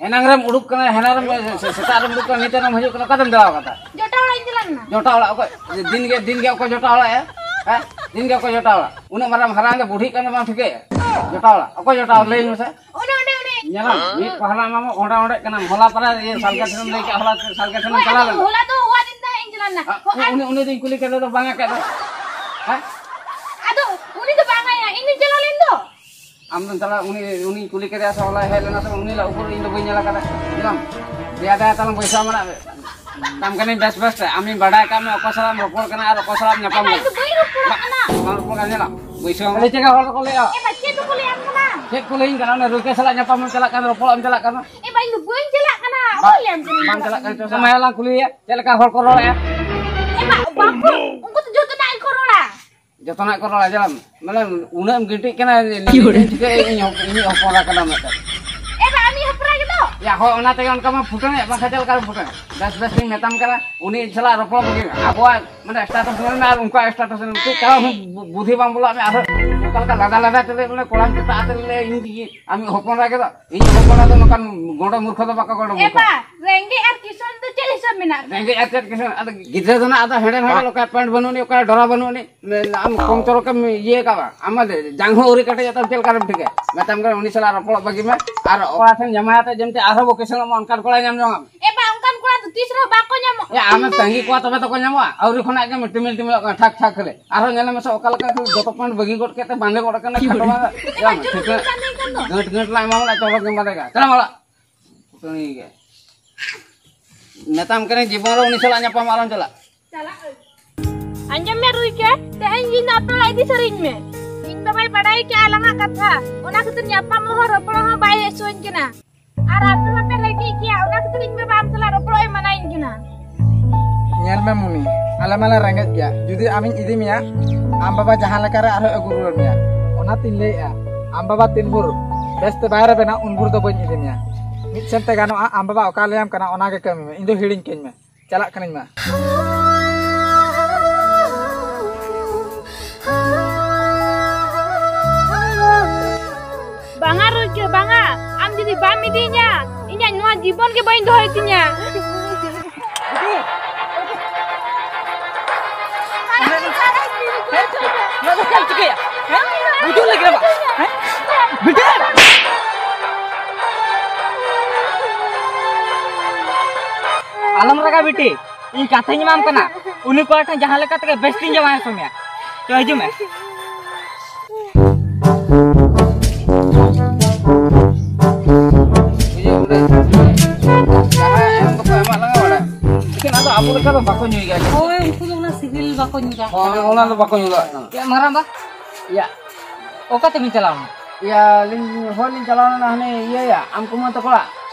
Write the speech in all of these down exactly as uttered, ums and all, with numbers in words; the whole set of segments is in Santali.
ᱮᱱᱟᱝ ᱨᱮᱢ ᱩᱰᱩᱠ ᱠᱟᱱᱟ, ᱦᱮᱱᱟᱝ ᱨᱮᱢ ᱥᱮ-, ᱥᱮᱛᱟᱜ ᱨᱮᱢ ᱩᱰᱩᱠ ᱠᱟᱱᱟ, ᱱᱤᱛᱚᱜ ᱮᱢ ᱦᱤᱡᱩᱜ ᱠᱟᱱᱟ, ᱚᱠᱟᱛᱮᱢ ᱪᱟᱞᱟᱣ ᱠᱟᱫᱟ? ᱡᱚᱴᱟ ᱚᱲᱟᱜ ᱤᱧ ᱪᱟᱞᱟᱣ ᱞᱮᱱᱟ᱾ ᱡᱚᱴᱟ ᱚᱲᱟᱜ ᱚᱠᱚᱭ? ᱫᱤᱱ ᱜᱮ, ᱫᱤᱱ ᱜᱮ ᱚᱠᱚᱭ ᱡᱚᱴᱟ ᱚᱲᱟᱜ ᱮ? ᱦᱮᱸ? ᱫᱤᱱ ᱜᱮ ᱚᱠᱚᱭ ᱡᱚᱴᱟ ᱚᱲᱟᱜ? ᱩᱱᱟᱹᱜ ᱢᱟᱨᱟᱝ ᱦᱟᱨᱟ ᱮᱱᱟ, ᱵᱩᱰᱷᱤᱜ ᱠᱟᱱᱟ, ᱵᱟᱢ ᱴᱷᱤᱠᱟᱹᱭᱟ? ᱡᱚᱴᱟ ᱚᱲᱟᱜ ᱚᱠᱚᱭ ᱡᱚᱴᱟ ᱚᱲᱟᱜ? ᱞᱟᱹᱭ ᱢᱮᱥᱮ᱾ ᱚᱱᱮ, ᱚᱸᱰᱮ, ᱚᱸᱰᱮ᱾ ᱧᱮᱞᱟᱢ, ᱢᱤᱫ ᱯᱟᱦᱞᱟ ᱢᱟᱢᱟ ᱚᱸᱰᱟ ᱚᱸᱰᱮᱜ ᱠᱟᱱᱟᱢ᱾ ᱦᱚᱞᱟ ᱯᱟᱨᱟ ᱤᱭᱟᱹ ᱥᱟᱞᱠᱮ ᱴᱷᱮᱱᱮᱢ ᱞᱟᱹᱭ ᱠᱮᱫ, ᱦᱚᱞᱟ ᱥᱟᱞᱠᱮ ᱴᱷᱮᱱᱮᱢ ᱦᱳᱭ, ᱪᱟᱞᱟᱣ ᱟᱫᱚ ᱞᱮᱱᱟ᱾ ᱦᱚᱞᱟ ᱫᱚ ᱦᱚᱞᱟ ᱫᱤᱱ ᱫᱚ ᱦᱮᱡ ᱤᱧ ᱪᱟᱞᱟᱣ ᱞᱮᱱᱟ᱾ ᱦᱮᱸ, ᱩᱱᱤ, ᱩᱱᱤ ᱫᱚᱧ ᱠᱩᱞᱤ ᱠᱮᱫᱮ ᱫᱚ, ᱵᱟᱝ ᱮ ᱠᱮᱫ ᱫᱚ᱾ ᱦᱮᱸ? ᱟᱫᱚ ᱩᱱᱤ ᱫᱚ ᱵᱟᱝ ᱟᱭᱟ, ᱤᱧ ᱫᱚᱧ ᱪᱟᱞᱟᱣ ᱞᱮᱱ ᱫᱚ᱾ ᱟᱢ ᱫᱚᱢ ᱪᱟᱞᱟᱣ, ᱩᱱᱤ, ᱩᱱᱤᱧ ᱠᱩᱞᱤ ᱠᱮᱫᱮᱭᱟ ᱥᱮ ᱦᱚᱞᱟᱭ ᱦᱮᱡ ᱞᱮᱱᱟ ᱥᱮ ᱵᱟᱝ? ᱩᱱᱤ ᱞᱟ ᱩᱠᱩᱨ ᱤᱧ ᱫᱚ ᱵᱟᱹᱧ ᱧᱮᱞ ᱟᱠᱟᱫᱟ᱾ ᱧᱮᱞᱟᱢ? ᱫᱮᱭᱟ ᱫᱮᱭᱟ ᱛᱟᱞᱟᱝ ᱵᱟᱹᱭᱥᱟᱹᱣ ᱢᱮᱱᱟᱜ ᱢᱮ᱾ ᱢᱮᱛᱟᱢ ᱠᱟᱹᱱᱟᱹᱧ ᱵᱮᱥ ᱵᱮᱥ ᱛᱮ᱾ ᱟᱢᱤᱧ ᱵᱟᱰᱟᱭ ᱠᱟᱜ ᱢᱮ ᱚᱠᱚᱭ ᱥᱟᱞᱟᱜ ᱮᱢ ᱨᱚᱯᱚᱲ ᱠᱟᱱᱟ ᱟᱨ ᱚᱠᱚᱭ ᱥᱟᱞᱟᱜ ᱮᱢ ᱧᱟᱯᱟᱢ ᱮ ᱵᱟᱹᱧ ᱠᱟᱱᱟ᱾ ᱫᱚ ᱵᱟᱹᱧ ᱨᱚᱯᱚᱲᱚᱜ ᱠᱟᱱᱟ᱾ ᱵᱟᱝ ᱨᱚᱯᱚᱲ ᱠᱟᱱᱟ, ᱧᱮᱞᱟᱢ? ᱵᱟᱹᱭᱥᱟᱹᱣ ᱢᱮ᱾ ᱛᱟᱦᱞᱮ ᱪᱮᱫ ᱞᱮᱠᱟ ᱦᱚᱲ ᱠᱚ ᱞᱟᱹᱭᱟ? ᱮ ᱵᱟ, ᱪᱮᱫ ᱫᱚᱠᱚ ᱞᱟᱹᱭᱟᱢ ᱠᱟᱱᱟ? ᱪᱮᱫ ᱠᱚ ᱞᱟᱹᱭᱟᱹᱧ ᱠᱟᱱᱟ? ᱚᱱᱮ ᱨᱩᱭᱠᱟ ᱥᱟᱞᱟᱜ ᱧᱟᱯᱟᱢ ᱮᱢ ᱪᱟᱞᱟᱜ ᱠᱟᱱᱟ, ᱨᱚᱯᱚᱲᱚᱜ ᱮᱢ ᱪᱟᱞᱟᱜ ᱠᱟᱱᱟ᱾ ᱮ ᱵᱟ, ᱤᱧ ᱫᱚ ᱵᱟᱹᱧ ᱪᱟᱞᱟᱜ ᱠᱟᱱᱟ᱾ ᱵᱟ-, ᱚᱠᱚᱭ ᱞᱟᱹᱭᱟᱢ ᱠᱟᱱᱟ? ᱵᱟᱝ ᱪᱟᱞᱟᱜ ᱠᱟᱱᱟ᱾ ᱪᱚ, ᱥᱟᱢᱟᱭ ᱞᱟᱝ ᱠᱩᱞᱤᱭᱮᱭᱟ, ᱪᱮᱫ ᱞᱮᱠᱟ ᱦᱚᱲ ᱠᱚ ᱨᱚᱲᱮᱫᱼᱟ? ᱮ ᱵᱟ, ᱵᱟᱠᱚ, ᱩᱱᱠᱩ ᱫᱚ ᱡᱚᱛᱚᱱᱟᱜ ᱜᱮᱠᱚ ᱨᱚᱲᱟ᱾ ᱡᱚᱛᱚᱱᱟᱜ ᱠᱚ ᱨᱚᱲᱟ, ᱡᱟᱞᱟᱢ᱾ ᱢᱟᱱᱮ, ᱩᱱᱟᱹᱜ ᱮᱢ ᱜᱤᱱᱴᱤᱜ ᱠᱟᱱᱟ, ᱪᱤᱠᱟᱹᱭ ᱤᱧ ᱦᱚᱯ-, ᱤᱧᱤᱡ ᱦᱚᱯᱚᱱ ᱮᱨᱟ ᱠᱟᱱᱟ ᱢᱤᱫᱴᱮᱱ᱾ ᱮ ᱵᱟ, ᱟᱢᱤᱡ ᱦᱚᱯᱚᱱ ᱮᱨᱟ ᱜᱮᱛᱚ? ᱭᱟ, ᱦᱳᱭ, ᱚᱱᱟ ᱛᱮᱜᱮ ᱚᱱᱠᱟ ᱢᱟ ᱯᱷᱩᱴᱟᱹᱱᱮᱫ, ᱵᱟᱝᱠᱷᱟᱱ ᱪᱮᱫ ᱞᱮᱠᱟ ᱨᱮ ᱯᱷᱩᱴᱟᱹᱱ? ᱵᱮᱥ ᱵᱮᱥ ᱤᱧ ᱢᱮᱛᱟᱢ ᱠᱟᱱᱟ, ᱩᱱᱤ ᱥᱟᱞᱟᱜ ᱨᱚᱯᱚᱲ ᱵᱟᱹᱜᱤ ᱢᱮ᱾ ᱟᱵᱚᱣᱟᱜ, ᱢᱟᱱᱮ, status ᱧᱮᱞ ᱢᱮ ᱟᱨ ᱩᱱᱠᱩᱣᱟᱜ status ᱧᱮᱞ ᱢᱮ᱾ ᱪᱮᱫ ᱠᱟᱨᱚᱱ ᱵᱩ-, ᱵᱩᱫᱷᱤ ᱵᱟᱝ ᱵᱚᱞᱚᱜ ᱢᱮ, ᱟᱨᱦᱚᱸ ᱚᱠᱟ ᱞᱮᱠᱟ ᱞᱟᱫᱟ ᱞᱟᱫᱟ ᱛᱮᱞᱮ, ᱢᱟᱱᱮ, ᱠᱚᱲᱟᱢ ᱪᱮᱛᱟᱜ ᱟᱛᱮ ᱞᱮ, ᱤᱧ, ᱤᱧ, ᱟᱢᱤᱡ ᱦᱚᱯᱚᱱ ᱮᱨᱟ ᱜᱮᱫᱚ, ᱤᱧ ᱦᱚᱯᱚᱱ ᱮᱨᱟ ᱫᱚ ᱱᱚᱝᱠᱟᱱ ᱜᱚᱸᱰᱚ ᱢᱩᱨᱠᱷᱚ ᱫᱚ ᱵᱟᱠᱚ ᱜᱚᱸᱰᱚ ᱮ ᱢᱩᱨᱠᱷᱚ᱾ ᱵᱟ, ᱨᱮᱸᱜᱮᱡ ᱟᱨ ᱠᱤᱥᱟᱹᱬ ᱫᱚ ᱪᱮᱫ ᱦᱤᱥᱟᱹᱵ ᱢᱮᱱᱟᱜ ᱛᱟᱢᱟ? ᱨᱮᱸᱜᱮᱡ ᱟᱨ ᱪᱮᱫ ᱠᱤᱥᱟᱹᱬ? ᱟᱫᱚ ᱜᱤᱫᱽᱨᱟᱹ ᱫᱚ ᱱᱟᱜ ᱟᱫᱚ ᱦᱮᱲᱮᱢ ᱦᱮᱲᱮᱢ, ᱚᱠᱟ ᱯᱮᱱᱴ ᱵᱟᱹᱱᱩᱜ ᱟᱹᱱᱤᱡ, ᱚᱠᱟ ᱰᱚᱨᱟ ᱵᱟᱹᱱᱩᱜ ᱟᱹᱱᱤᱡ, ᱟᱢ ᱠᱚᱢ ᱪᱚᱨᱚᱠᱮᱢ ᱤᱭᱟᱹ ᱠᱟᱣᱟ, ᱟᱢ ᱢᱟ ᱡᱟᱝ ᱦᱚᱸ ᱟᱹᱣᱨᱤ ᱠᱟᱹᱴᱤᱡᱚᱜ ᱛᱟᱢ, ᱪᱮᱫ ᱞᱮᱠᱟᱨᱮᱢ ᱴᱷᱤᱠᱟᱹᱭᱟ? ᱢᱮᱛᱟᱢ ᱠᱟᱱᱟ, ᱩᱱᱤ ᱥᱟᱞᱟᱜ ᱨᱚᱯᱚᱲᱚᱜ ᱵᱟᱹᱜᱤ ᱢᱮ, ᱟᱨ ᱚᱲᱟᱜ ᱴᱷᱮᱱ ᱡᱟᱢᱟᱭ ᱟᱛᱮ ᱡᱮᱢᱛᱤ ᱟᱨᱦᱚᱸ ᱵᱚ ᱠᱤᱥᱟᱹᱬᱚᱜ ᱢᱟ, ᱚᱱᱠᱟᱱ ᱠᱚᱲᱟ ᱧᱟᱢ ᱡᱚᱝ ᱟᱢ᱾ ᱮ ᱵᱟ, ᱚᱱᱠᱟᱱ ᱠᱚᱲᱟ ᱫᱚ ᱛᱤᱥ ᱨᱮᱦᱚᱸ ᱵᱟᱠᱚ ᱧᱟᱢᱚᱜᱼᱟ᱾ ᱮ, ᱟᱢᱮᱢ ᱛᱟᱺᱜᱤ ᱠᱚᱣᱟ ᱛᱚᱵᱮ ᱛᱚᱠᱚ ᱧᱟᱢᱚᱜᱼᱟ, ᱟᱹᱣᱨᱤ ᱠᱷᱚᱱᱟᱜ ᱜᱮᱢ ᱴᱤᱢᱤᱞ ᱴᱤᱢᱤᱞᱚᱜ ᱠᱟᱱᱟ, ᱴᱷᱟᱠ ᱴᱷᱟᱠ ᱠᱷᱟᱹᱞᱤ᱾ ᱟᱨᱦᱚᱸ ᱧᱮᱞ ᱢᱮᱥᱮ, ᱚᱠᱟ ᱞᱮᱠᱟ ᱠᱚ ᱡᱚᱛᱚ ᱯᱮᱱᱴ ᱵᱟᱹᱜᱤ ᱜᱚᱫ ᱠᱮᱫ ᱛᱮ ᱵᱟᱸᱫᱮ ᱜᱚᱫ ᱠᱟᱱᱟ, ᱠᱷᱟᱴᱚ ᱵᱟᱸᱫᱮ᱾ ᱮ ᱵᱟ, ᱧᱮᱞ ᱢᱮ, ᱪᱚᱨᱚᱠ ᱴᱷᱤᱠᱟᱹ ᱠᱟᱹᱢᱤ ᱠᱟᱱ ᱫᱚ᱾ ᱜᱟᱹᱴ ᱜᱟᱹᱴ ᱞᱟᱝ ᱮᱢᱟᱢ ᱠᱟᱱᱟ, ᱪᱚᱨᱚᱠ ᱜᱮᱢ ᱵᱟᱸᱫᱮ ᱠᱟᱜᱼᱟ᱾ ᱪᱟᱞᱟᱜ ᱢᱮ ᱚᱲᱟᱜ᱾ ᱯᱷᱩᱴᱟᱹᱱᱤ ᱜᱮ᱾ ᱢᱮᱛᱟᱢ ᱠᱟᱹᱱᱟᱹᱧ, ᱡᱤᱵᱚᱱ ᱨᱮ ᱩᱱᱤ ᱥᱟᱞᱟᱜ ᱧᱟᱯᱟᱢ ᱟᱞᱚᱢ ᱪᱟᱞᱟᱜ᱾ ᱪᱟᱞᱟᱜ ᱟᱹᱧ᱾ ᱟᱸᱡᱚᱢ ᱢᱮ ᱨᱩᱭᱠᱮ, ᱛᱮᱦᱮᱧ ᱜᱮ ᱤᱧ ᱫᱚ ᱟᱯᱮ ᱚᱲᱟᱜ ᱤᱫᱤ ᱥᱟᱹᱨᱤᱧ ᱢᱮ᱾ ᱤᱧ ᱵᱟᱵᱟᱭ ᱵᱟᱰᱟᱭ ᱠᱮᱜᱼᱟ ᱟᱞᱟᱝᱟᱜ ᱠᱟᱛᱷᱟ, ᱚᱱᱟ ᱠᱷᱟᱹᱛᱤᱨ ᱧᱟᱯᱟᱢ ᱦᱚᱸ ᱨᱚᱯᱚᱲ ᱦᱚᱸ ᱵᱟᱭ ᱦᱮᱡ ᱦᱚᱪᱚᱣᱟᱹᱧ ᱠᱟᱱᱟ᱾ ᱟᱨ ᱟᱯᱮ ᱢᱟᱯᱮ ᱨᱮᱸᱜᱮᱡ ᱜᱮᱭᱟ, ᱚᱱᱟ ᱠᱷᱟᱹᱛᱤᱨ ᱤᱧ ᱵᱟᱵᱟ ᱟᱢ ᱥᱟᱞᱟᱜ ᱨᱚᱯᱚᱲᱚᱜ ᱮ ᱢᱟᱱᱟᱧ ᱠᱟᱱᱟ᱾ ᱧᱮᱞ ᱢᱮ ᱢᱩᱱᱤ, ᱟᱞᱮ ᱢᱟᱞᱮ ᱨᱮᱸᱜᱮᱡ ᱜᱮᱭᱟ᱾ ᱡᱩᱫᱤ ᱟᱢᱤᱧ ᱤᱫᱤ ᱢᱮᱭᱟ, ᱟᱢ ᱵᱟᱵᱟ ᱡᱟᱦᱟᱸ ᱞᱮᱠᱟ ᱨᱮ ᱟᱨᱦᱚᱸ ᱟᱹᱜᱩ ᱨᱩᱣᱟᱹᱲ ᱢᱮᱭᱟ᱾ ᱚᱱᱟᱛᱤᱧ ᱞᱟᱹᱭᱮᱜᱼᱟ, ᱟᱢ ᱵᱟᱵᱟ ᱛᱤᱱ ᱵᱷᱳᱨ ᱵᱮᱥᱛᱮ ᱵᱟᱭ ᱨᱮᱵᱮᱱᱟ, ᱩᱱ ᱵᱷᱳᱨ ᱫᱚ ᱵᱟᱹᱧ ᱤᱫᱤ ᱢᱮᱭᱟ᱾ ᱢᱤᱫ ᱥᱮᱱ ᱛᱮ ᱜᱟᱱᱚᱜᱼᱟ, ᱟᱢ ᱵᱟᱵᱟ ᱚᱠᱟ ᱞᱟᱹᱭᱟᱢ ᱠᱟᱱᱟ, ᱚᱱᱟ ᱜᱮ ᱠᱟᱹᱢᱤ ᱢᱮ᱾ ᱤᱧ ᱫᱚ ᱦᱤᱲᱤᱧ ᱠᱟᱹᱧ ᱢᱮ᱾ ᱪᱟᱞᱟᱜ ᱠᱟᱹᱱᱟᱹᱧ ᱢᱟ᱾ ᱵᱟᱝᱟ ᱨᱩᱭᱠᱟᱹ, ᱵᱟᱝᱟ᱾ ᱟᱢ ᱡᱩᱫᱤ ᱵᱟᱢ ᱤᱫᱤᱧᱟ, ᱤᱧᱟᱹᱜ ᱱᱚᱣᱟ ᱡᱤᱵᱚᱱ ᱜᱮ ᱵᱟᱹᱧ ᱫᱚᱦᱚᱭ ᱛᱤᱧᱟ᱾ ᱱᱚᱣᱟ ᱫᱚ ᱪᱮᱫ ᱮᱢ ᱪᱤᱠᱟᱹᱭᱟ? ᱦᱮᱸ? ᱵᱩᱡᱷᱟᱹᱣ ᱞᱟᱹᱜᱤᱫ ᱵᱟᱝ? ᱦᱮᱸ? ᱵᱤᱴᱤ! ᱟᱞᱚᱢ ᱨᱟᱜᱟ ᱵᱤᱴᱤ, ᱤᱧ ᱠᱟᱛᱷᱟᱧ ᱮᱢᱟᱢ ᱠᱟᱱᱟ, ᱩᱱᱤ ᱠᱚᱲᱟ ᱴᱷᱮᱱ ᱡᱟᱦᱟᱸ ᱞᱮᱠᱟ ᱛᱮᱜᱮ ᱵᱮᱥ ᱛᱤᱧ ᱡᱟᱶᱟᱭ ᱦᱚᱪᱚ ᱢᱮᱭᱟ᱾ ᱛᱚ ᱦᱤᱡᱩᱜ ᱢᱮ᱾ ᱤᱭᱟᱹ ᱚᱸᱰᱮ ᱡᱟᱦᱟᱸ ᱮᱢ ᱫᱚᱠᱚ ᱮᱢᱟᱜ ᱞᱟᱝᱟ ᱵᱟᱲᱟ᱾ ᱞᱮᱠᱤᱱ ᱟᱫᱚ ᱟᱵᱚ ᱞᱮᱠᱟ ᱫᱚ ᱵᱟᱠᱚ ᱧᱩᱭ ᱜᱮᱭᱟ᱾ ᱦᱳᱭ, ᱩᱱᱠᱩ ᱫᱚ ᱚᱱᱟ ᱥᱤᱵᱤᱞ ᱵᱟᱠᱚ ᱧᱩ ᱫᱟᱲᱮᱭᱟᱜ ᱦᱳᱭ, ᱠᱟᱱᱟ᱾ ᱚᱱᱟ ᱫᱚ ᱵᱟᱠᱚ ᱧᱩ ᱫᱟᱲᱮᱭᱟᱜ ᱠᱟᱱᱟ᱾ ᱭᱟ, ᱢᱟᱨᱟᱝ ᱵᱟ᱾ ᱭᱟ᱾ ᱚᱠᱟ ᱛᱮᱵᱤᱱ ᱪᱟᱞᱟᱣ ᱞᱮᱱᱟ? ᱭᱟ, ᱟᱹᱞᱤᱧ ᱦᱚᱲ ᱞᱤᱧ ᱪᱟᱞᱟᱣ ᱞᱮᱱᱟ ᱦᱟᱱᱮ ᱤᱭᱟᱹ ᱭᱟ, ᱟᱢ ᱠᱩᱢᱟᱹᱝ ᱛᱟᱠᱚ ᱚᱲᱟᱜ᱾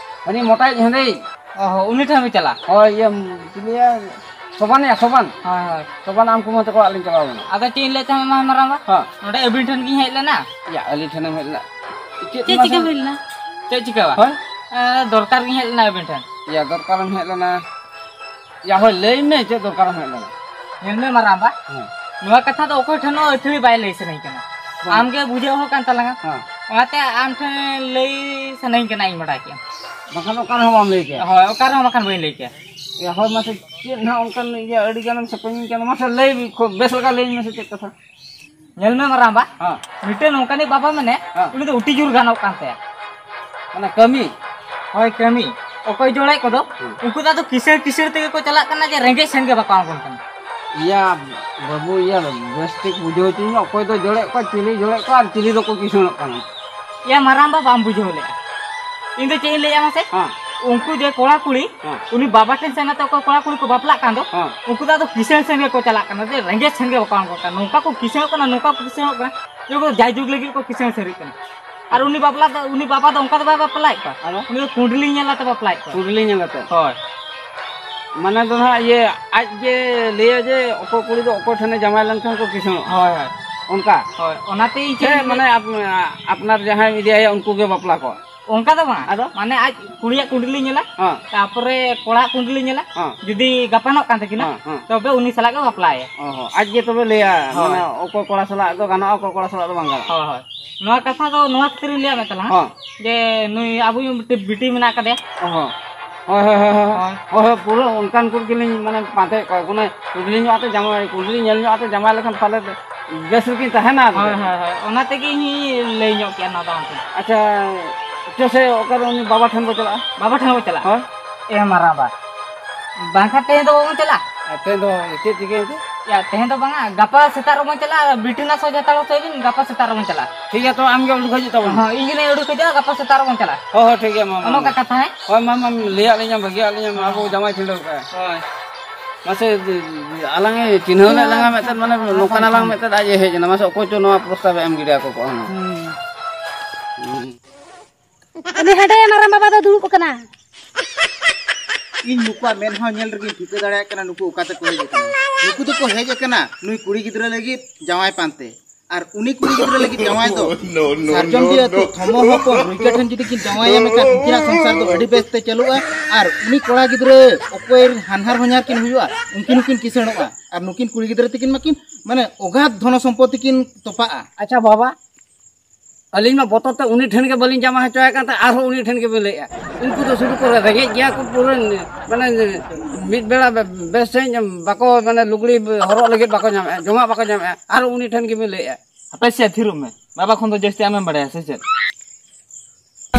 ᱦᱟᱹᱱᱤ ᱢᱚᱴᱟᱭᱤᱡ ᱦᱮᱸᱫᱮᱭᱤᱡ᱾ ᱚ ᱦᱚᱸ, ᱩᱱᱤ ᱴᱷᱮᱱ ᱵᱤᱱ ᱪᱟᱞᱟᱜ? ᱦᱳᱭ, ᱤᱭᱟᱹ, ᱪᱤᱞᱤᱭᱟ? ᱥᱚᱵᱟᱱ ᱭᱟ, ᱥᱚᱵᱟᱱ᱾ ᱦᱳᱭ, ᱦᱳᱭ᱾ ᱥᱚᱵᱟᱱ ᱟᱢ ᱠᱩᱢᱟᱹᱝ ᱛᱟᱠᱚ ᱚᱲᱟᱜ ᱞᱤᱧ ᱪᱟᱞᱟᱣ ᱞᱮᱱᱟ᱾ ᱟᱫᱚ ᱪᱮᱫ ᱤᱧ ᱞᱟᱹᱭᱮᱫ ᱛᱟᱦᱮᱸᱫ ᱢᱟ ᱢᱟᱨᱟᱝ ᱵᱟ? ᱦᱮᱸ᱾ ᱱᱚᱰᱮ ᱟᱹᱵᱤᱱ ᱴᱷᱮᱱ ᱜᱤᱧ ᱦᱮᱡ ᱞᱮᱱᱟ᱾ ᱭᱟ, ᱟᱹᱞᱤᱧ ᱴᱷᱮᱱᱮᱢ ᱦᱮᱡ ᱞᱮᱱᱟ? ᱪᱮᱫ ᱪᱮᱫ ᱢᱟᱥᱮ? ᱪᱤᱠᱟᱹ ᱦᱩᱭ ᱞᱮᱱᱟ? ᱪᱮᱫ ᱪᱤᱠᱟᱹ ᱵᱟᱝ? ᱦᱳᱭ᱾ ᱮ, ᱫᱚᱨᱠᱟᱨ ᱜᱤᱧ ᱦᱮᱡ ᱞᱮᱱᱟ ᱟᱹᱵᱤᱱ ᱴᱷᱮᱱ᱾ ᱭᱟ, ᱫᱚᱨᱠᱟᱨᱮᱢ ᱦᱮᱡ ᱞᱮᱱᱟ? ᱭᱟ, ᱦᱳᱭ, ᱞᱟᱹᱭ ᱢᱮ, ᱪᱮᱫ ᱫᱚᱨᱠᱟᱨᱮᱢ ᱦᱮᱡ ᱞᱮᱱᱟ? ᱧᱮᱞ ᱢᱮ ᱢᱟᱨᱟᱝ ᱵᱟ, ᱦᱮᱸ᱾ ᱱᱚᱣᱟ ᱠᱟᱛᱷᱟ ᱫᱚ ᱚᱠᱚᱭ ᱴᱷᱮᱱ ᱦᱚᱸ ᱟᱹᱛᱷᱟᱹᱲᱤ ᱵᱟᱭ ᱞᱟᱹᱭ ᱥᱟᱱᱟᱧ ᱠᱟᱱᱟ᱾ ᱦᱮᱸ᱾ ᱟᱢ ᱜᱮ ᱵᱩᱡᱷᱟᱹᱣ ᱦᱚᱲ ᱠᱟᱱ ᱛᱟᱞᱟᱝᱟ᱾ ᱦᱮᱸ᱾ ᱚᱱᱟᱛᱮ ᱟᱢ ᱴᱷᱮᱱ ᱞᱟᱹᱭ ᱥᱟᱱᱟᱧ ᱠᱟᱱᱟ, ᱤᱧ ᱵᱟᱰᱟᱭ ᱠᱮᱫᱼᱟ᱾ ᱵᱟᱠᱷᱟᱱ ᱚᱠᱟ ᱨᱮᱦᱚᱸ ᱵᱟᱢ ᱞᱟᱹᱭ ᱠᱮᱭᱟ᱾ ᱦᱳᱭ, ᱚᱠᱟ ᱨᱮᱦᱚᱸ ᱵᱟᱠᱷᱟᱱ ᱵᱟᱹᱧ ᱞᱟᱹᱭ ᱠᱮᱭᱟ᱾ ᱭᱟ, ᱦᱳᱭ, ᱢᱟᱥᱮ ᱪᱮᱫ ᱱᱟᱦᱟᱜ ᱚᱱᱠᱟᱱ ᱤᱭᱟᱹ ᱟᱹᱰᱤ ᱜᱟᱱᱮᱢ ᱥᱮᱯᱮᱧᱤᱧ ᱠᱟᱱᱟ, ᱢᱟᱥᱮ ᱞᱟᱹᱭ ᱠᱷᱩᱵ ᱵᱮᱥ ᱞᱮᱠᱟ ᱞᱟᱹᱭᱟᱹᱧ ᱢᱮᱥᱮ ᱪᱮᱫ ᱠᱟᱛᱷᱟ? ᱧᱮᱞ ᱢᱮ ᱢᱟᱨᱟᱝ ᱵᱟ, ᱦᱮᱸ᱾ ᱢᱤᱫᱴᱮᱱ ᱱᱚᱝᱠᱟᱱᱤᱡ ᱵᱟᱵᱟ ᱢᱮᱱᱟᱭᱟ, ᱦᱮᱸ᱾ ᱩᱱᱤ ᱫᱚ ᱩᱴᱤ ᱡᱳᱨ ᱜᱟᱱᱚᱜ ᱠᱟᱱ ᱛᱟᱭᱟ᱾ ᱢᱟᱱᱮ ᱠᱟᱹᱢᱤ? ᱦᱳᱭ, ᱠᱟᱹᱢᱤ᱾ ᱚᱠᱚᱭ ᱡᱚᱲᱟᱭ ᱠᱚᱫᱚ, ᱦᱮᱸ᱾ ᱩᱱᱠᱩ ᱫᱚ ᱟᱫᱚ ᱠᱤᱥᱟᱹᱬ ᱠᱤᱥᱟᱹᱬ ᱛᱮᱜᱮ ᱠᱚ ᱪᱟᱞᱟᱜ ᱠᱟᱱᱟ, ᱡᱮ ᱨᱮᱸᱜᱮᱡ ᱥᱮᱱ ᱜᱮ ᱵᱟᱠᱚ ᱟᱬᱜᱚᱱ ᱠᱟᱱᱟ᱾ ᱤᱭᱟ, ᱵᱟᱹᱵᱩ, ᱤᱭᱟᱹ, ᱵᱮᱥ ᱴᱷᱤᱠ ᱵᱩᱡᱷᱟᱹᱣ ᱦᱚᱪᱚᱧ ᱢᱮ, ᱚᱠᱚᱭ ᱫᱚ ᱡᱚᱲᱮᱫ ᱠᱚᱣᱟ, ᱪᱤᱞᱤ ᱡᱚᱲᱮᱫ ᱠᱚᱣᱟ ᱟᱨ ᱪᱤᱞᱤ ᱫᱚᱠᱚ ᱠᱤᱥᱟᱹᱬᱚᱜ ᱠᱟᱱᱟ? ᱭᱟ ᱢᱟᱨᱟᱝ ᱵᱟ, ᱵᱟᱢ ᱵᱩᱡᱷᱟᱹᱣ ᱞᱮᱜᱼᱟ᱾ ᱤᱧ ᱫᱚ ᱪᱮᱫ ᱤᱧ ᱞᱟᱹᱭᱮᱜᱼᱟ ᱢᱟᱥᱮ? ᱦᱮᱸ᱾ ᱩᱱᱠᱩ ᱡᱮ ᱠᱚᱲᱟ ᱠᱩᱲᱤ, ᱦᱮᱸ᱾ ᱩᱱᱤ ᱵᱟᱵᱟ ᱴᱷᱮᱱ ᱥᱮᱱ ᱠᱟᱛᱮ ᱚᱠᱚᱭ ᱠᱚᱲᱟ ᱠᱩᱲᱤ ᱠᱚ ᱵᱟᱯᱞᱟᱜ ᱠᱟᱱ ᱫᱚ, ᱦᱮᱸ᱾ ᱩᱱᱠᱩ ᱫᱚ ᱟᱫᱚ ᱠᱤᱥᱟᱹᱬ ᱥᱮᱱ ᱜᱮᱠᱚ ᱪᱟᱞᱟᱜ ᱠᱟᱱᱟ, ᱡᱮ ᱨᱮᱸᱜᱮᱡ ᱥᱮᱱ ᱜᱮ ᱵᱟᱠᱚ ᱟᱬᱜᱚᱱ ᱠᱟᱱᱟ᱾ ᱱᱚᱝᱠᱟ ᱠᱚ ᱠᱤᱥᱟᱹᱬᱚᱜ ᱠᱟᱱᱟ, ᱱᱚᱝᱠᱟ ᱠᱚ ᱠᱤᱥᱟᱹᱬᱚᱜ ᱠᱟᱱᱟ, ᱡᱮ ᱩᱱᱠᱩ ᱫᱚ ᱡᱟᱭᱡᱩᱜᱽ ᱞᱟᱹᱜᱤᱫ ᱠᱚ ᱠᱤᱥᱟᱹᱬ ᱥᱟᱹᱨᱤᱜ ᱠᱟᱱᱟ᱾ ᱟᱨ ᱩᱱᱤ ᱵᱟᱯᱞᱟ ᱫᱚ, ᱩᱱᱤ ᱵᱟᱵᱟ ᱫᱚ ᱚᱱᱠᱟ ᱫᱚ ᱵᱟᱭ ᱵᱟᱯᱞᱟᱭᱮᱫ ᱠᱚᱣᱟ᱾ ᱟᱫᱚ? ᱩᱱᱤ ᱫᱚ ᱠᱩᱸᱰᱞᱤ ᱧᱮᱞ ᱟᱛᱮ ᱵᱟᱯᱞᱟᱭᱮᱫ ᱠᱚᱣᱟ᱾ ᱠᱩᱸᱰᱞᱤ ᱧᱮᱞ ᱟᱛᱮ? ᱦᱳᱭ᱾ ᱢᱟᱱᱮ ᱫᱚ ᱱᱟᱦᱟᱜ ᱤᱭᱟᱹ, ᱟᱡ ᱜᱮ ᱞᱟᱹᱭᱟ ᱡᱮ ᱚᱠᱚᱭ ᱠᱩᱲᱤ ᱫᱚ ᱚᱠᱚᱭ ᱴᱷᱮᱱᱮ ᱡᱟᱶᱟᱭ ᱞᱮᱱᱠᱷᱟᱱ ᱠᱚ ᱠᱤᱥᱟᱹᱬᱚᱜᱼᱟ᱾ ᱦᱳᱭ, ᱦᱳᱭ᱾ ᱚᱱᱠᱟ? ᱦᱳᱭ, ᱚᱱᱟᱛᱮ ᱤᱧ ᱥᱮ ᱴᱷᱮᱱ ᱢᱟᱱᱮ ᱟᱯ-, ᱟᱯᱱᱟᱨ ᱡᱟᱦᱟᱸᱭ ᱤᱫᱤᱭᱟᱭᱟ ᱩᱱᱠᱩ ᱜᱮ ᱵᱟᱯᱞᱟ ᱠᱚᱣᱟ? ᱚᱱᱠᱟ ᱫᱚ ᱵᱟᱝ᱾ ᱟᱫᱚ? ᱢᱟᱱᱮ ᱟᱡ ᱠᱩᱲᱤᱭᱟᱜ ᱠᱩᱸᱰᱞᱤ ᱧᱮᱞᱟ, ᱦᱮᱸ᱾ ᱛᱟᱯᱚᱨᱮ ᱠᱚᱲᱟᱣᱟᱜ ᱠᱩᱸᱰᱞᱤ ᱧᱮᱞᱟ᱾ ᱦᱮᱸ᱾ ᱡᱩᱫᱤ ᱜᱟᱯᱟᱱᱚᱜ ᱠᱟᱱ ᱛᱟᱹᱠᱤᱱᱟ, ᱦᱮᱸ, ᱦᱮᱸ᱾ ᱛᱚᱵᱮ ᱩᱱᱤ ᱥᱟᱞᱟᱜ ᱜᱮ ᱵᱟᱯᱞᱟᱭᱟ᱾ ᱚ ᱦᱚᱸ, ᱟᱡ ᱜᱮ ᱛᱚᱵᱮ ᱞᱟᱹᱭᱟ, ᱦᱳᱭ᱾ ᱢᱟᱱᱮ ᱚᱠᱚᱭ ᱠᱚᱲᱟ ᱥᱟᱞᱟᱜ ᱫᱚ ᱜᱟᱱᱚᱜᱼᱟ, ᱚᱠᱚᱭ ᱠᱚᱲᱟ ᱥᱟᱞᱟᱜ ᱫᱚ ᱵᱟᱝ ᱜᱟᱱᱚᱜᱼᱟ᱾ ᱦᱳᱭ, ᱦᱳᱭ᱾ ᱱᱚᱣᱟ ᱠᱟᱛᱷᱟ ᱫᱚ ᱱᱚᱣᱟ ᱠᱷᱟᱹᱛᱤᱨ ᱤᱧ ᱞᱟᱹᱭᱟᱫ ᱢᱮ ᱛᱟᱞᱟᱝ, ᱦᱮᱸ᱾ ᱡᱮ ᱱᱩᱭ ᱟᱵᱚᱭᱤᱡ ᱢᱤᱫᱴᱮᱱ ᱵᱤᱴᱤ ᱢᱮᱱᱟᱜ ᱟᱠᱟᱫᱮᱭᱟ᱾ ᱚ ᱦᱚᱸ᱾ ᱦᱳᱭ, ᱦᱳᱭ, ᱦᱳᱭ, ᱦᱳᱭ᱾ ᱦᱳᱭ᱾ ᱦᱳᱭ, ᱦᱳᱭ, ᱯᱩᱨᱟᱹ ᱚᱱᱠᱟᱱ ᱠᱩᱲᱤ ᱜᱮᱞᱤᱧ, ᱢᱟᱱᱮ, ᱯᱟᱱᱛᱮᱭᱮᱫ ᱠᱚᱣᱟ᱾ ᱠᱳᱱᱳ ᱠᱩᱸᱰᱞᱤ ᱧᱚᱜ ᱟᱛᱮ ᱡᱟᱶᱟᱭ, ᱠᱩᱸᱰᱞᱤ ᱧᱮᱞ ᱧᱚᱜ ᱟᱛᱮ ᱡᱟᱶᱟᱭ ᱞᱮᱠᱷᱟᱱ ᱯᱟᱞᱮ ᱵᱮᱥ ᱨᱮᱠᱤᱱ ᱛᱟᱦᱮᱱᱟ ᱟᱨ ᱦᱳᱭ, ᱪᱮᱫ᱾ ᱦᱳᱭ, ᱦᱳᱭ᱾ ᱚᱱᱟ ᱛᱮᱜᱮ ᱤᱧ ᱞᱟᱹᱭ ᱧᱚᱜ ᱠᱮᱜᱼᱟ ᱱᱚᱣᱟ ᱫᱚ ᱟᱢ ᱴᱷᱮᱱ᱾ ᱟᱪᱪᱷᱟ, ᱪᱚ ᱥᱮ ᱚᱠᱟᱨᱮ ᱩᱱᱤ ᱵᱟᱵᱟ ᱴᱷᱮᱱ ᱵᱚ ᱪᱟᱞᱟᱜᱼᱟ᱾ ᱵᱟᱵᱟ ᱴᱷᱮᱱ ᱵᱚ ᱪᱟᱞᱟᱜᱼᱟ? ᱦᱳᱭ᱾ ᱮ ᱢᱟᱨᱟᱝᱵᱟ, ᱵᱟᱝᱠᱷᱟᱱ ᱛᱮᱦᱮᱧ ᱫᱚ ᱵᱟᱵᱚᱱ ᱪᱟᱞᱟᱜᱼᱟ? ᱟᱨ ᱛᱮᱦᱮᱧ ᱫᱚ ᱪᱮᱫ ᱪᱤᱠᱟᱹᱭᱮᱱ ᱛᱮ? ᱭᱟ, ᱛᱮᱦᱮᱧ ᱫᱚ ᱵᱟᱝᱟ, ᱜᱟᱯᱟ ᱥᱮᱛᱟᱜ ᱨᱮᱵᱚᱱ ᱪᱟᱞᱟᱜᱼᱟ, ᱵᱤᱴᱤ ᱱᱟ ᱥᱚᱡᱷᱮ ᱛᱟᱲᱚ ᱥᱮᱫ ᱵᱤᱱ, ᱜᱟᱯᱟ ᱥᱮᱛᱟᱜ ᱨᱮᱵᱚᱱ ᱪᱟᱞᱟᱜᱼᱟ᱾ ᱴᱷᱤᱠ ᱜᱮᱭᱟ, ᱛᱚ ᱟᱢ ᱜᱮ ᱩᱰᱩᱠ ᱦᱤᱡᱩᱜ ᱛᱟᱵᱚᱱ ᱢᱮ᱾ ᱦᱚᱸ, ᱤᱧ ᱜᱮ ᱱᱟᱧ ᱩᱰᱩᱠ ᱦᱤᱡᱩᱜᱼᱟ, ᱜᱟᱯᱟ ᱥᱮᱛᱟᱜ ᱨᱮᱵᱚᱱ ᱪᱟᱞᱟᱜᱼᱟ᱾ ᱦᱳᱭ, ᱦᱳᱭ, ᱴᱷᱤᱠ ᱜᱮᱭᱟ, ᱢᱟ, ᱢᱟ᱾ ᱚᱱᱮ ᱚᱱᱠᱟ ᱠᱟᱛᱷᱟ, ᱦᱮᱸ? ᱦᱳᱭ, ᱢᱟ, ᱢᱟ, ᱞᱟᱹᱭᱟᱫ ᱞᱤᱧᱟᱢ, ᱵᱷᱟᱹᱜᱤᱭᱟᱫ ᱞᱤᱧᱟᱢ, ᱦᱚᱸ᱾ ᱟᱵᱚ ᱡᱟᱶᱟᱭ ᱪᱷᱤᱸᱰᱟᱹᱣ ᱠᱟᱜᱼᱟ᱾ ᱦᱳᱭ᱾ ᱢᱟᱥᱮ, ᱟᱞᱟᱝ ᱮ ᱪᱤᱱᱦᱟᱹᱣ ᱞᱮᱫ ᱞᱟᱝᱟ ᱢᱤᱫᱴᱮᱱ, ᱢᱟᱱᱮ ᱱᱚᱝᱠᱟᱱ ᱟᱞᱟᱝ ᱢᱤᱫᱴᱮᱱ ᱟᱡ ᱮ ᱦᱮᱡ ᱮᱱᱟ, ᱢᱟᱥᱮ ᱚᱠᱚᱭ ᱪᱚ ᱱᱚᱣᱟ ᱯᱨᱚᱥᱛᱟᱵ ᱮ ᱮᱢ ᱜᱤᱰᱤ ᱟᱠᱚ ᱠᱚᱜᱼᱟ ᱦᱩᱱᱟᱹᱝ᱾ ᱦᱩᱸ᱾ ᱦᱩᱸ᱾ ᱩᱱᱤ ᱦᱟᱸᱰᱮ ᱢᱟᱨᱟᱝ ᱵᱟᱵᱟ ᱫᱚ ᱫᱩᱲᱩᱵ ᱟᱠᱟᱱᱟ᱾ ᱤᱧ ᱱᱩᱠᱩᱣᱟᱜ ᱢᱮᱫᱦᱟ ᱧᱮᱞ ᱨᱮᱜᱮᱧ ᱴᱷᱤᱠᱟᱹ ᱫᱟᱲᱮᱭᱟᱜ ᱠᱟᱱᱟ, ᱱᱩᱠᱩ ᱚᱠᱟ ᱛᱮᱠᱚ ᱦᱮᱡ ᱟᱠᱟᱱᱟ᱾ ᱱᱩᱠᱩ ᱫᱚᱠᱚ ᱦᱮᱡ ᱟᱠᱟᱱᱟ ᱱᱩᱭ ᱠᱩᱲᱤ ᱜᱤᱫᱽᱨᱟᱹ ᱞᱟᱹᱜᱤᱫ ᱡᱟᱶᱟᱭ ᱯᱟᱱᱛᱮ᱾ ᱟᱨ ᱩᱱᱤ ᱠᱩᱲᱤ ᱜᱤᱫᱽᱨᱟᱹ ᱞᱟᱹᱜᱤᱫ ᱡᱟᱶᱟᱭ ᱫᱚ ᱥᱟᱨᱡᱚᱢ ᱰᱤᱦᱟᱹ ᱟᱹᱛᱩ ᱛᱷᱚᱢᱚ ᱦᱚᱯᱚᱱ ᱨᱩᱭᱠᱟ ᱴᱷᱮᱱ ᱡᱩᱫᱤ ᱠᱤᱱ ᱡᱟᱶᱟᱭᱟ, ᱢᱮᱱᱠᱷᱟᱱ ᱩᱱᱠᱤᱱᱟᱜ ᱥᱚᱝᱥᱟᱨ ᱫᱚ ᱟᱹᱰᱤ ᱵᱮᱥ ᱛᱮ ᱪᱟᱹᱞᱩᱜᱼᱟ᱾ ᱟᱨ ᱩᱱᱤ ᱠᱚᱲᱟ ᱜᱤᱫᱽᱨᱟᱹ ᱚᱠᱚᱭ ᱨᱮᱱ ᱦᱟᱱᱦᱟᱨ ᱦᱚᱧᱦᱟᱨ ᱠᱤᱱ ᱦᱩᱭᱩᱜᱼᱟ, ᱩᱱᱠᱤᱱ ᱦᱚᱸᱠᱤᱱ ᱠᱤᱥᱟᱹᱬᱚᱜᱼᱟ᱾ ᱟᱨ ᱱᱩᱠᱤᱱ ᱠᱩᱲᱤ ᱜᱤᱫᱽᱨᱟᱹ ᱛᱟᱹᱠᱤᱱ ᱢᱟᱠᱤᱱ, ᱢᱟᱱᱮ, ᱚᱜᱟᱛ ᱫᱷᱚᱱᱚ ᱥᱚᱢᱯᱚᱛᱤ ᱠᱤᱱ ᱛᱚᱯᱟᱜᱼᱟ᱾ ᱟᱪᱪᱷᱟ ᱵᱟᱵᱟ, ᱟᱹᱞᱤᱧ ᱢᱟ ᱵᱚᱛᱚᱨ ᱛᱮ ᱩᱱᱤ ᱴᱷᱮᱱ ᱜᱮ ᱵᱟᱹᱞᱤᱧ ᱡᱟᱶᱟᱭ ᱦᱚᱪᱚᱭᱮᱫ ᱠᱟᱱ ᱛᱟᱦᱮᱸᱫ, ᱟᱨᱦᱚᱸ ᱩᱱᱤ ᱴᱷᱮᱱ ᱜᱮᱵᱤᱱ ᱞᱟᱹᱭᱮᱫᱼᱟ᱾ ᱩᱱᱠᱩ ᱫᱚ ᱥᱩᱫᱷᱩ ᱠᱚ ᱨᱮᱸᱜᱮᱡ ᱜᱮᱭᱟ ᱠᱚ, ᱯᱩᱨᱟᱹ, ᱢᱟᱱᱮ, ᱢᱤᱫ ᱵᱮᱲᱟ ᱵᱮ-, ᱵᱮᱥ ᱥᱟᱺᱦᱤᱡ ᱵᱟᱠᱚ, ᱢᱟᱱᱮ, ᱞᱩᱜᱽᱲᱤ ᱦᱚᱨᱚᱜ ᱞᱟᱹᱜᱤᱫ ᱵᱟᱠᱚ ᱧᱟᱢᱮᱫᱼᱟ, ᱡᱚᱢᱟᱜ ᱵᱟᱠᱚ ᱧᱟᱢᱮᱫᱼᱟ, ᱟᱨᱦᱚᱸ ᱩᱱᱤ ᱴᱷᱮᱱ ᱜᱮᱵᱤᱱ ᱞᱟᱹᱭᱮᱫᱼᱟ᱾ ᱦᱟᱯᱮ ᱥᱮ, ᱛᱷᱤᱨᱚᱜ ᱢᱮ, ᱵᱟᱵᱟ ᱠᱷᱚᱱ ᱫᱚ ᱡᱟᱹᱥᱛᱤ ᱟᱢᱮᱢ ᱵᱟᱲᱟᱭᱟ ᱥᱮ ᱪᱮᱫ?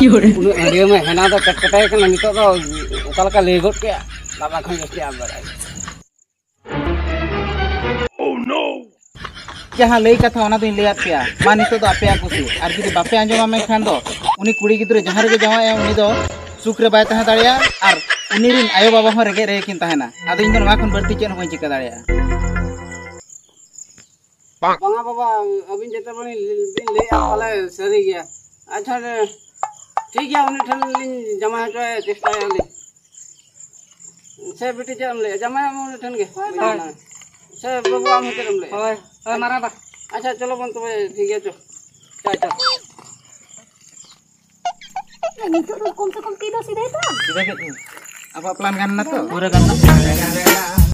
ᱩᱱᱟᱹᱜ ᱦᱟᱹᱲᱭᱟᱹ ᱢᱟ ᱦᱮᱱᱟ ᱫᱚ ᱠᱮᱴᱠᱮᱴᱟᱭ ᱠᱟᱱᱟ, ᱱᱤᱛᱚᱜ ᱫᱚ ᱚᱠᱟ ᱞᱮᱠᱟ ᱞᱟᱹᱭ ᱜᱚᱫ ᱠᱮᱜᱼᱟ, ᱵᱟᱵᱟ ᱠᱷᱚᱱ ᱡᱟᱹᱥᱛᱤ ᱟᱢ ᱵᱟᱲᱟᱭᱟ᱾ ᱡᱟᱦᱟᱸ ᱞᱟᱹᱭ ᱠᱟᱛᱷᱟ, ᱚᱱᱟ ᱫᱚᱧ ᱞᱟᱹᱭᱟᱫ ᱯᱮᱭᱟ᱾ ᱢᱟ, ᱱᱤᱛᱚᱜ ᱫᱚ ᱟᱯᱮᱭᱟᱜ ᱠᱩᱥᱤ᱾ ᱟᱨ ᱡᱩᱫᱤ ᱵᱟᱯᱮ ᱟᱸᱡᱚᱢᱟ, ᱢᱮᱱᱠᱷᱟᱱ ᱫᱚ ᱩᱱᱤ ᱠᱩᱲᱤ ᱜᱤᱫᱽᱨᱟᱹ ᱡᱟᱦᱟᱸ ᱨᱮᱜᱮ ᱡᱟᱶᱟᱭᱚᱜᱼᱟ, ᱩᱱᱤ ᱫᱚ ᱥᱩᱠ ᱨᱮ ᱵᱟᱭ ᱛᱟᱦᱮᱸ ᱫᱟᱲᱮᱭᱟᱜᱼᱟ᱾ ᱟᱨ ᱩᱱᱤ ᱨᱤᱱ ᱟᱭᱳ ᱵᱟᱵᱟ ᱦᱚᱸ ᱨᱮᱸᱜᱮᱡ ᱨᱮᱜᱮ ᱠᱤᱱ ᱛᱟᱦᱮᱱᱟ᱾ ᱟᱫᱚ ᱤᱧ ᱫᱚ ᱱᱚᱣᱟ ᱠᱷᱚᱱ ᱵᱟᱹᱲᱛᱤ ᱪᱮᱫ ᱦᱚᱸ ᱵᱟᱹᱧ ᱪᱤᱠᱟᱹ ᱫᱟᱲᱮᱭᱟᱜᱼᱟ᱾ ᱵᱟᱝᱟ ᱵᱟᱵᱟ, ᱟᱹᱵᱤᱱ ᱡᱮᱛᱮ ᱵᱤᱱ ᱞᱟᱹᱭᱮᱫᱼᱟ, ᱯᱟᱞᱮ ᱥᱟᱹᱨᱤ ᱜᱮᱭᱟ᱾ ᱟᱪᱪᱷᱟ, ᱴᱷᱤᱠ ᱜᱮᱭᱟ, ᱩᱱᱤ ᱴᱷᱮᱱ ᱞᱤᱧ ᱡᱟᱶᱟᱭ ᱦᱚᱪᱚᱭᱟ, ᱪᱮᱥᱴᱟᱭᱟᱞᱤᱧ᱾ ᱥᱮ ᱵᱤᱴᱤ, ᱪᱮᱫ ᱮᱢ ᱞᱟᱹᱭᱮᱫᱼᱟ? ᱡᱟᱶᱟᱭ ᱟᱢ ᱩᱱᱤ ᱴᱷᱮᱱ ᱜᱮ᱾ ᱦᱳᱭ, ᱢᱟ᱾ ᱥᱮ ᱵᱟᱹᱵᱩ, ᱟᱢ ᱦᱚᱸ ᱪᱮᱫ ᱮᱢ ᱞᱟᱹᱭᱮᱫᱼᱟ? ᱦᱳᱭ, ᱦᱳᱭ, ᱢᱟᱨᱟᱝ ᱵᱟ᱾ ᱟᱪᱪᱷᱟ, ᱪᱚᱞᱚ ᱵᱚᱱ ᱛᱚᱵᱮ, ᱴᱷᱤᱠ ᱜᱮᱭᱟ, ᱪᱚ᱾ ᱪᱚ, ᱪᱚ᱾ ᱱᱤᱛᱚᱜ ᱫᱚ ᱠᱚᱢ ᱥᱮ ᱠᱚᱢ ᱛᱤ ᱫᱚ ᱥᱤᱫᱷᱟᱹᱭ ᱛᱟᱢ᱾ ᱥᱤᱫᱷᱟᱹ ᱜᱮ᱾ ᱟᱵᱚᱣᱟᱜ ᱯᱞᱟᱱ ᱜᱟᱱ ᱮᱱᱟ ᱛᱚ? ᱯᱩᱨᱟᱹ ᱜᱟᱱ ᱮᱱᱟ᱾